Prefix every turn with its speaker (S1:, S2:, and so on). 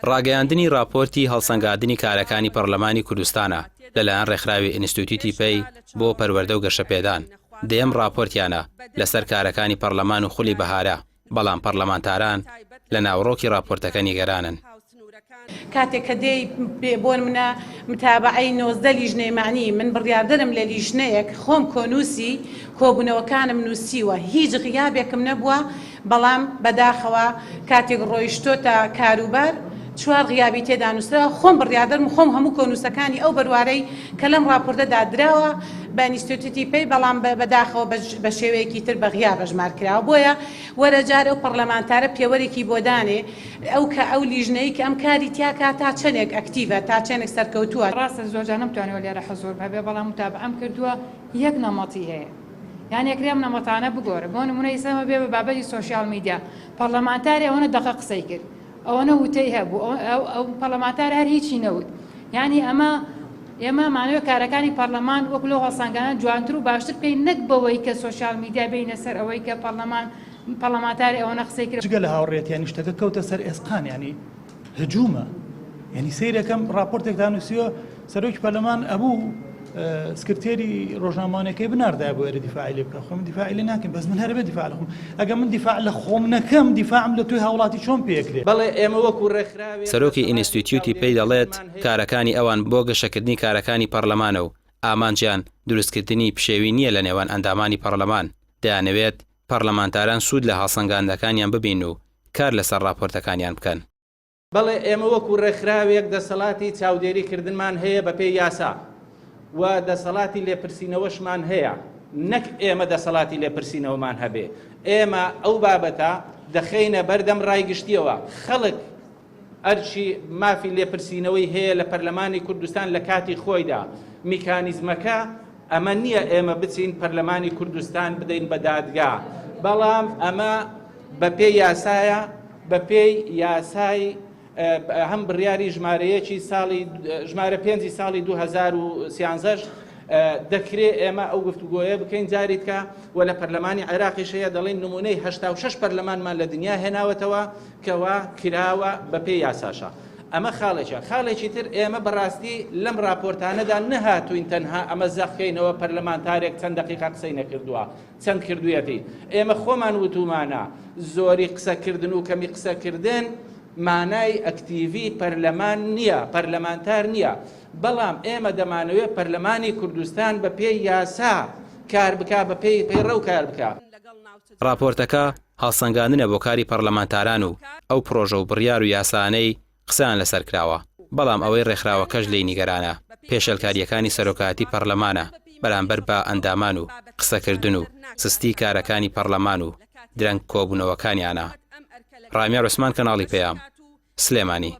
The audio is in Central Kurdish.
S1: ڕاگەیاندنی ڕاپۆرتی هەڵسەنگاندنی کارەکانی پەڕلەمانی کوردستانە لەلایەن ڕێکخراوی ئینستیتوتی پەی بۆ پەروەردە و گەشەپێدان، دەیەم ڕاپۆرتیانە لەسەر کارەکانی پەڕلەمان و خولی بەهارە، بەڵام پەڕلەمانتاران لە ناوەڕۆکی ڕاپۆرتەکە نیگەرانن.
S2: کاتێک کە دێی بۆنمونە متابەعەی 19 لیژنەی مەعنی من بڕیاردەرم لە لیژنەیەک خۆم کۆنووسی کۆبوونەوەکانم نووسیوە هیچ غیابێکم نەبووە بەڵام بەداخەوە کاتێک ڕۆیشتۆتە کاروبار چوار غیابی تێدا نووسراوە خۆم بڕیاردەرم خۆم هەموو کۆنووسەکانی ئەو بەروارەی کە لەم ڕاپۆرتەدا دراوە بە ئینستیتوتی پەی بەڵام بەداخەوە بە شێوەیەکی تر بە غیاب ئەژمار کراوە بۆیە وەرە جار ئەو پەڕلەمانتارە پێوەرێکی بۆ دانێ ئەو کە ئەو لیژنەی کە ئەم کاری تیا کا تا چەنێک ئەکتیڤە تا چەنێک سەرکەوتووە.
S3: ڕاستە زۆر جار نەمتوانیوە لێرە حزوورم هەبێ بەڵام متابەعەم کردووە یەک نەمەتی هەیە یان ئەکرێ ئەم نەمەتانە بگۆرە بۆ نمونە ئیستا ئەمە بێ بە بابەتی سۆشیال میدیا پەڕلەمانتارێ ئەوەنە دەقە قسەی کرد ئەوەنە وتەی هەبوو ئەو پەڕلەمانتارە هەر هیچی نەوت یانی ئەمە ئێمە مانەوێ کارەکانی پەڕلەمان وەک لەو هەڵسانگانە جوانتر و باشتر بکەین نەک بەوەی کە سۆشیال میدیا بێینە سەر ئەوەی کە پەڕلەمان پەڕلەمانتاری ئەوەنە قسەی کرد.
S4: جگە لە هاوڕێیەتی یانی شتەکە کەوتە سەر ئێسقان یانی هجومە یانی سەیرەکەم ڕاپۆرتێکتان نووسیوە سەرۆکی پەرلەمان ئەبوو سکرتێری ڕۆژنامەوانەکەی بناردایە بۆ ئێرە دیفاعی لێ بکە خۆ من دیفاعی لێ ناکەم بەس من هەرەبێ دیفاع لە خۆم ئەگەر من دیفاع لە خۆم نەکەم دیفاعم لە تۆی هاوڵاتی چۆن پێکرێ
S5: بەڵێ ئێمە وەکو ڕێکخراوێک
S1: سەرۆکی
S5: دەسەڵاتی
S1: ئینستیتیوتی پەی دەڵێت،
S5: چاودێریکردنمان هەیە
S1: کارەکانی ئەوان بۆ گەشەکردنی کارەکانی پەڕلەمانە و ئامانجیان دروستکردنی پشێوی نییە لە نێوان ئەندامانی پەڕلەمان، دەیانەوێت پەڕلەمانتاران سوود لە هەڵسەنگاندنەکانیان ببین و کار لەسەر ڕاپۆرتەکانیان بکەن.
S5: بەڵێ ئێمە وەکو ڕێکخراوێک دەسەڵاتی چاودێری کردنمان هەیە بەپێی یاسا و دەسەڵاتی لێپرسینەوەشمان هەیە، نەک ئێمە دەسەڵاتی لێپرسینەوەمان هەبێ، ئێمە ئەو بابەتە دەخەینە بەردەم ڕای گشتیەوە، خەڵک ئەرکی مافی لێپرسینەوەی هەیە لە پەرلەمانی کوردستان لە کاتی خۆیدا، میکانیزمەکە ئەمە نییە ئێمە بچین پەرلەمانی کوردستان بدەین بە دادگا، بەڵام ئەمە بەپێی یاسایە، بەپێی یاسای هەم بڕیاری ژمارە یەکی ساڵی ژمارە پێنجی ساڵی 2013 دەکرێ ئێمە ئەو گفتوگۆیە بکەین جاریتکە و لە پەرلەمانی عێراقیش هەیە دەڵێن نمونەی 86 پەرلەمانمان لە دنیا هێناوەتەوە کەوا کراوە بەپێی یاساشە. ئەمە خاڵێکە. خاڵێکی تر ئێمە بەڕاستی لەم ڕاپۆرتانەدا نەهاتووین تەنها ئەمە زەقکەینەوە پەرلەمانتارێک چەند دەقیقە قسەی نەکردووە، چەند کردوویەتی. ئێمە خۆمان وتوومانە زۆری قسەکردن و کەمی قسەکردن مانای ئەکتیڤی پەرلەمان نییە، پەرلەمانتار نییە. بەڵام ئێمە دەمانەوێت پەرلەمانی کوردستان بەپێی یاسا کار بکا، بەپێی پەیڕەو کار بکا.
S1: ڕاپۆرتەکە هەڵسەنگاندنە بۆ کاری پەڕلەمانتاران و ئەو پڕۆژە و بڕیار و یاسانەی قسەیان لەسەر کراوە، بەڵام ئەوەی ڕێکخراوەکەش لێی نیگەرانە پێشێلکارییەکانی سەرۆکایەتی پەڕلەمانە بەرامبەر بە ئەندامان و قسەکردن و سستی کارەکانی پەڕلەمان و درەنگ کۆبوونەوەکانیانە. ڕامیار عوسمان کەناڵی پەیام، سلێمانی.